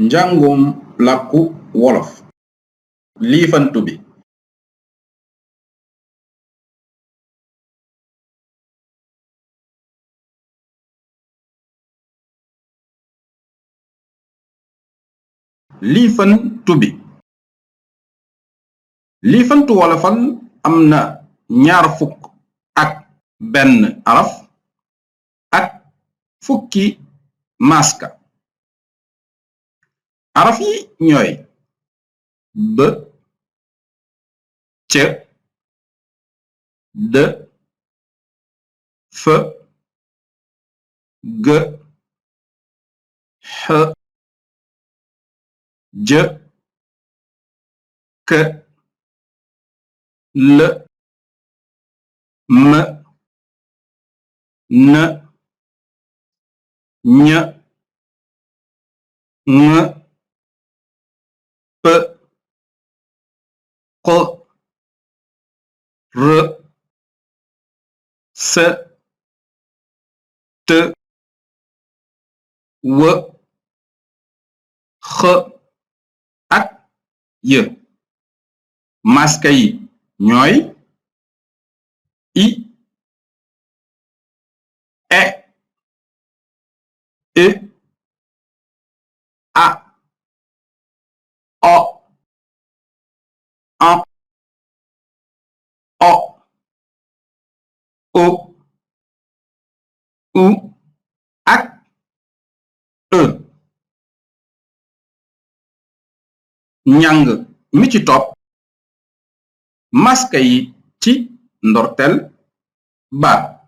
njàngum làkku wolof liifantu bi liifantu wolofal am na 21 araf ak fukki maska araf yi ñooy b c d f g h j k l m n ñ ŋ p q r s t w x ak y maska yi ñooy i e e a o an o o u ak e njàng mi ci topp maska yi ci ndorteel baat